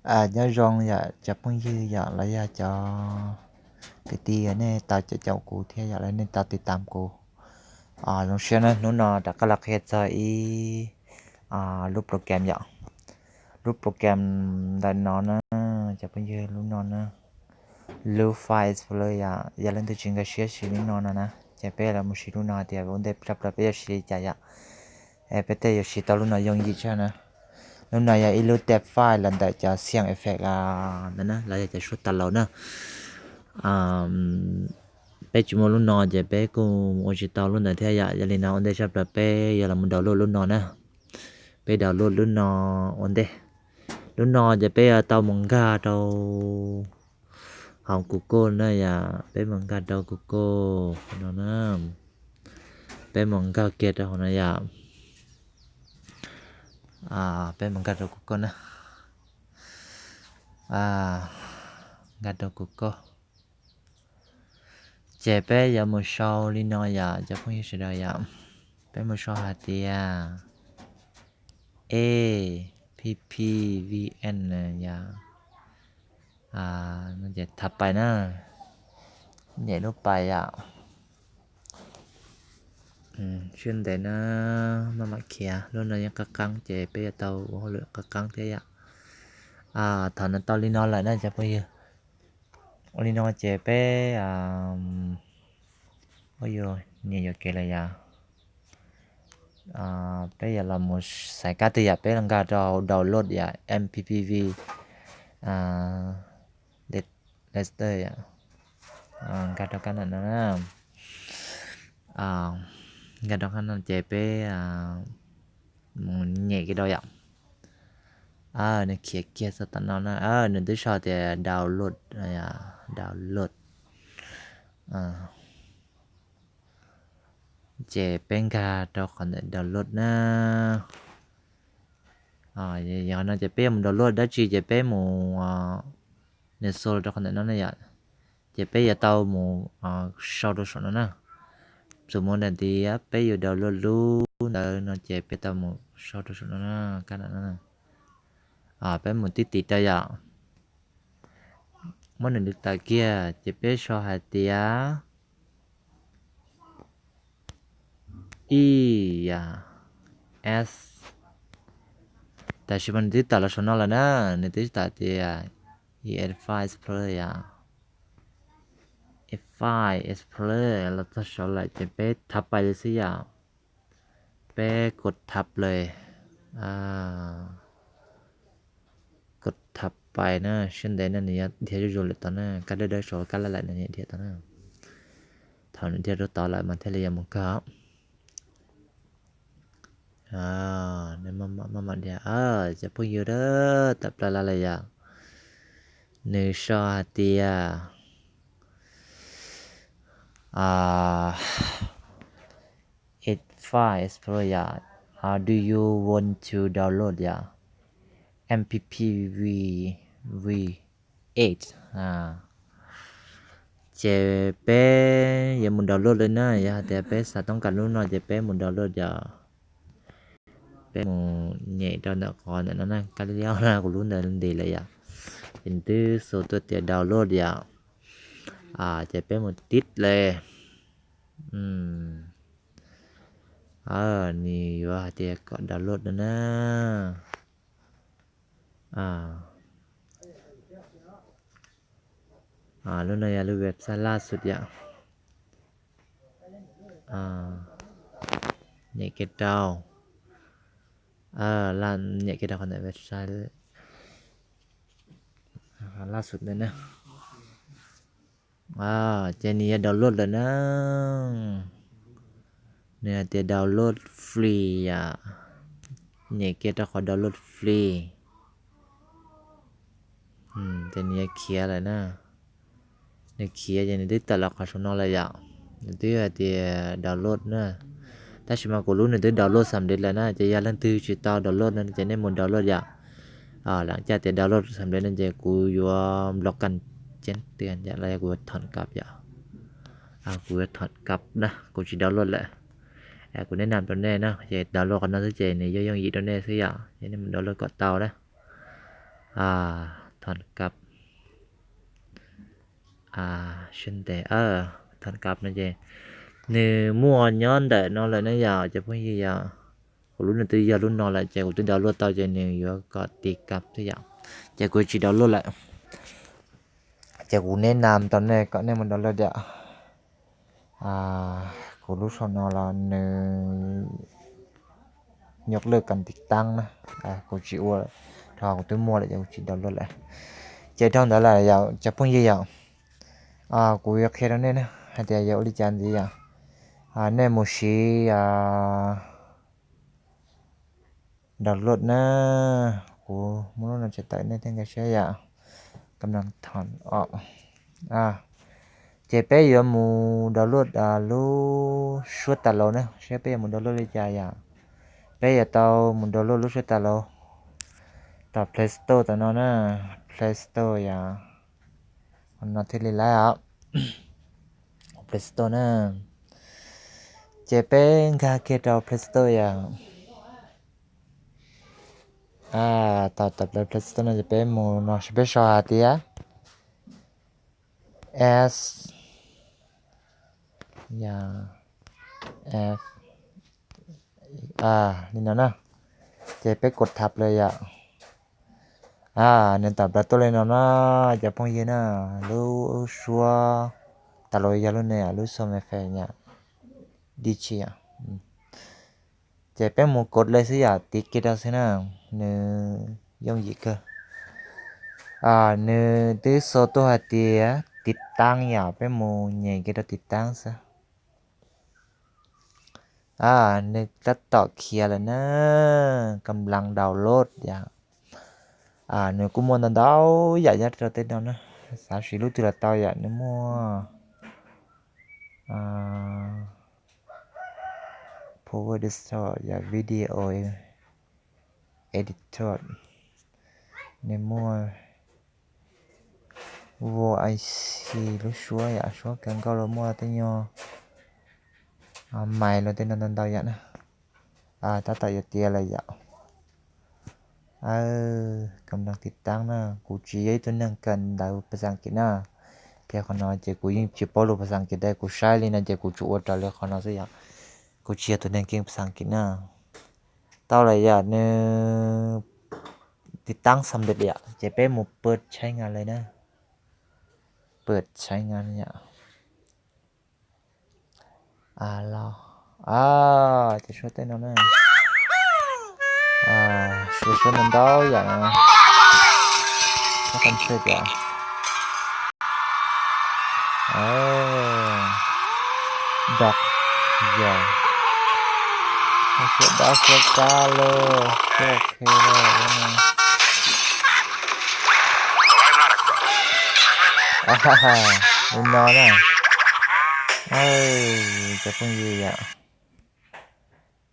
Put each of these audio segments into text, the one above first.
Nyob zoo yom cov phooj ywg yom los yog cov kwv tij uas nej tau caum caum kuv thiab yom los nej tau tiv tam kuv. Zoo siab na, hnub no rov qab los qhia txog ib lub program yom. Lub program ntawm no na, cov phooj ywg, lub no na, lub File Explorer yom, yog leej twg tsis nkag siab siv lub no no na ces peb los mus siv lub no tias ua ntej tshaj plaws peb yuav siv li cas yom. Es peb tej yuav siv tau lub no yooj yim tshaj na. Lub no yog ib lub tej file los ntawm cov sound effect ntawd na los yog cov suab tas laus na. Peb tsis muaj lub no ces peb kuj ua tsis tau lub ntawd thiab yom. Yog li no ua ntej tshaj plaws peb yuav los mus download lub no na. Peb download lub no ua ntej. Lub no ces peb yuav tau mus nkag rau hauv Google na yom, peb mus nkag rau Google no na. Peb mus nkag kiag rau hauv no yom. Peb mus nkag rau Google na. Nkag rau Google. Ces peb yuav mus sau li no yom cov phooj ywg sawv daws yom. Peb mus sau hais tias A P P V N yom. Thav pais na, nyem lub pais yom. Siab ntev na, maj mam khiav, lub no yeej qab qeeb ces peb yuav tau ua hauj lwm qab qeeb thiab yom. Thaum no tau li no lawm na cov phooj ywg, ua li no ces peb ua yuav niam yuam kev lawm yom. Peb yuav los mus xaiv kab twg yom, peb los nkag rau download yom, M P P V Later yom. Nkag rau kab no na. Nkag rau kab no ces peb mus nyem kiag rau yom. Nws khiav kiag txog tom no na, nws twb sau tias download, download. Ces peb nkag rau qhov ntawm download na. Yog no ces peb yuav mus download dab tsi ces peb mus, nws sau los rau qhov ntawm no na yom. Ces peb yuav tau mus sau rau saum no na. Xws mus ntawm tias peb yuav download lub ntawd no ces peb tau mus sau rau saum no na, kab no na. Peb mus tib tim rau yom. Muab nws tawm kiag ces peb sau hais tias ib yam s. Tab sis mas nws twb tawm los saum no lawm na, nws twb tawm tias File Explorer yom. File Explorer los txog saud lawm ces peb thav pais li xwb yom. Peb kos thav plaws, kos thav pais na, siab ntev na, nws yuav dhia zuj zus lawm tod na, kab dawb dawb saud kab laj lawm nws yuav dhia tod na. Thaum nws dhia rau tod lawm mas thiaj li yuav mus kawg. Maj mam dhia, cov phooj ywg, tawm plaws lawm yom. Nws sau hais tias File Explorer yom, do you want to download yom, M P P V V eight. Ces peb yuav mus download li na, yog hais tias peb xav toob kas lub no ces peb mus download yom. Peb mus nyem rau ntawm qhov ntawm no na, kab liab na, kuv lub ntawd nti lawm yom. Ces nws twb sau tuaj tias download yom. Ces peb mus tib li. Nws yuav hais tias kom download no na. Lub no yog lub website laj xwb yom. Nyem kiag rau, nyem kiag rau qhov ntawm website laj xwb ntawd na. Ces nws yog download lawm na. Nws hais tias download free yom. Nyem kiag rau qhov download free. Ces nws yuav khiav lawm na. Nws khiav ces nws twb tawm los qhov saum no lawm yom. Nws twb hais tias download na. Tab sis mas kuv lub nws twb download xam ntev lawm na, ces yog leej twg tsis tau download no ces nej mus download yom. Lam caj tias download xam ntev no ces kuv yuav block kan ceeb tiag los yog kuv yuav thom kab yom. Kuv yuav thom kab na, kuv tsis download lawm. Kuv neb nam rau nej na, ces download qhov no xwb ces nws yuav yooj yim rau nej xwb yom, ces nej mus download kom tau na. Thon kab, sab ntes, thon kab no ces nws muaj nyob ntawm no lawm na yom, cov phooj ywg yom. Kuv lub nws twb yog lub no lawm ces kuv twb download tau ces nws yuav kom tiv kab xwb yom. Ces kuv tsis download lawm. Ces kuv neb nam tau nej kom nej mus download yom. Kuv lub saum no los nws nyuaj lwj kom tiv taab na. Kuv tsis ua, rau kuv twb muaj lawm ces kuv tsis download lawm. Ces dhau ntawd lawm yom cov phooj ywg yom, kuv yuav qhia rau nej na hais tias yog ua li cas ntxiv yom. Nej mus siv download na. Kuv muab lub no tsa tawm nej thiaj nkag siab yom. Kam no thon o. Ces peb yuav mus download lub suab tas laus na, saib peb yuav mus download li cas yom. Peb yuav tau mus download lub suab tas laus tom Play Store tam no na. Play Store yom. Qhov no thiaj li laib os. Play Store na. Ces peb nkag kiag rau Play Store yom. Tau tom Play Store no ces peb mus no peb sau hais tias S yom, F li no na. Ces peb kos thab lawm yom. Nws tawm plaws tuaj li no na, cov phooj ywg na, lub suab tas laus yog lub no, lub sound effect yom, D J yom. Ces peb mus kos li xwb yom, tiv kiag rau xwb na, nws yooj yim kawg. Nws twb sau tuaj hais tias tiv taab yom, peb mus nyem kiag rau tiv taab xwb. Nws tab tom khiav lawm na, kam lav download yom. Nws kuj muaj ntau ntau yam nyob rau tej no na, xav siv lub twg los tau yom, nws muaj Power Editor yom, Video Editor, nws muaj Voice, lub suab yom, suab kawg nkauj los muaj tej nyuag mais los tej no ntau ntau yam na. Tab tom yuav tiav lawm yom. Kam lav tiv taab na, kuv tsis yog ib tug neeg kawm ntawv pas xas kis na. Ces qhov no ces kuv yeej tsis paub lus pas xas kis, kuv saib li no ces kuv tsuas ua raws li qhov no xwb yom. Kuv tsis yog tus neeg keej pas xas kis na. Tau lawm yom, nws tiv taab xam lwm yom, ces peb mus pawg tshaib nga li na. Pawg tshaib nga yom. Los, ces suab tej no na, suab suab ntau ntau yam no, suab qab ntxhw tias, dog, yog, suab dab suab kab lauj, suab ok lauj. Li no na, cov phooj ywg yom,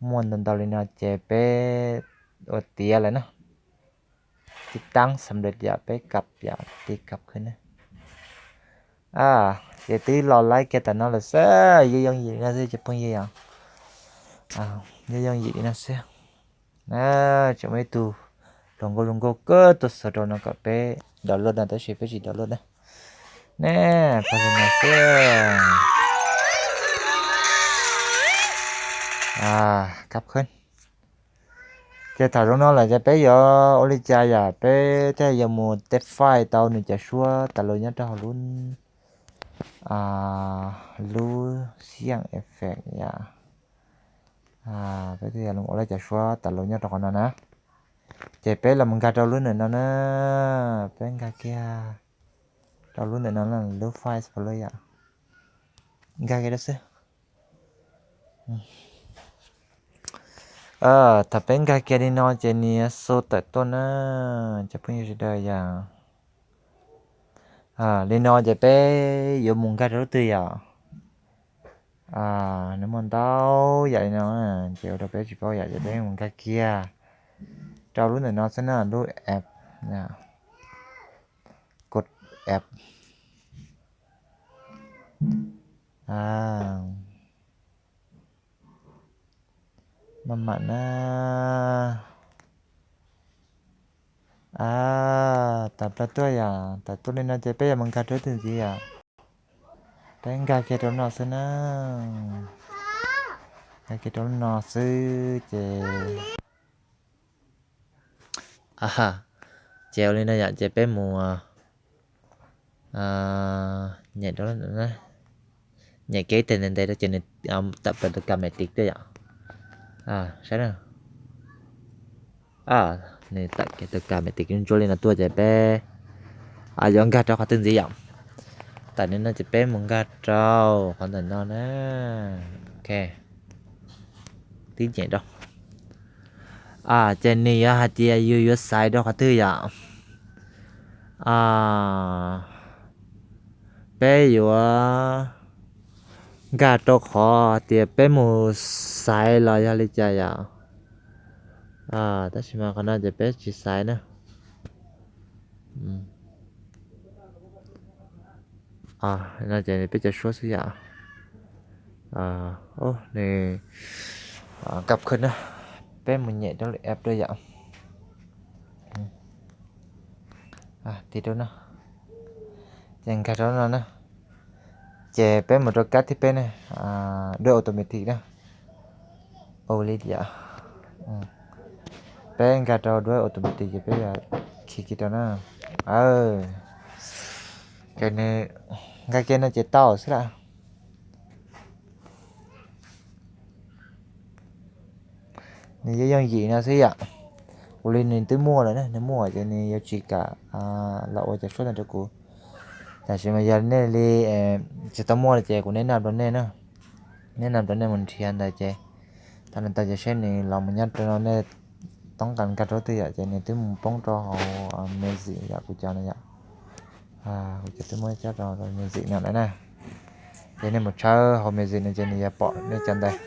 muaj ntau ntau li no ces peb ua tiav lawm na. Tiv taab xam lwm yom, peb kam yom, tiv kam khwb na. Ces twb los laib kiag tam no lawm xwb, yooj yooj yim li no xwb cov phooj ywg yom. Yooj yooj yim li no xwb. Tseem muaj ib tug hluas nkauj zoo nkauj kawg tuaj xav rau no kom peb download no tab sis peb tsis download na. Ne, pab li no xwb. Kab khwb. Ces thaum zoo no lawm ces peb yuav ua li cas yom, peb thiaj yuav mus test file tau nws cov suab tas laus nyob rau hauv lub, lub siang effect yom. Peb thiaj yuav ua lawv cov suab tas laus nyob rau qhov no na. Ces peb los nkag rau lub ntawm no na, peb nkag kiag rau lub ntawm no, lub file folder yom. Nkag kiag rau xwb. Thaum peb nkag kiag li no ces nws yuav xu tawm tuaj na, cov phooj ywg sawv daws yom. Li no ces peb yuav mus nkag rau lub twg yom? Nws muaj ntau yam li no, ces ua rau peb tsis paub yom, ces peb mus nkag kiag rau lub ntawm no xwb na, lub app, kos app. Maj mam na. A, tawm plaws tuaj yom, tawm tuaj li no ces peb yuav mus nkag rau twg ntxiv yom? Peb nkag kiag rau no xwb na. Nkag kiag rau no xwb ces, a, ces ua li no yom, ces peb mus nyem rau, nyem kiag ib teg ntev ntev rau ces nws tawm plaws tus kam me tiv tuaj yom. Saib na. Nws tawm kiag tus kam me tiv ntsuab li no tuaj ces peb yuav nkag rau qhov twg ntxiv yom? Tawm li no ces peb mus nkag rau qhov ntawm no na. Ok, tib nyem rau. Ces nws yuav hais tias yus yuav xaiv rau qhov twg yom? Peb yuav nkag rau qhov tias peb mus xaiv los yog li cas yom? Tab sis mas qhov no ces peb tsis xaiv na. No ces peb cov suab xwb yom. Nws kab khwb na, peb mus nyem rau lub app rau yom. Tiv rau no, ces nkag rau no na. Ces peb mus rau kab thib peb na, duab automatic na. Ua li yom, peb nkag rau duab automatic ces peb yog khi kiag rau na. Ces nws nkag kiag no ces tau xwb lawm. Nws yuav yooj yim no xwb yom. Kuv li nws twb muaj lawm na, nws muaj ces nws yuav tsis kam los ua cov suab no rau kuv. Tab sis mas yog nej li tsis tau muaj li ces kuv neb nam rau nej na. Neb nam rau nej mus nrhiav ntawd ces thaum nws tau ces seb nws los mus nyob rau no nej toob kas nkag rau twg yom, ces nws twb mus poob rau hauv music yom, kuv cov no yom. Kuv cov twb muab cob rau music no lawm na. Ces nej mus tshawb hauv music no ces nws yuav pom nej cov ntawd.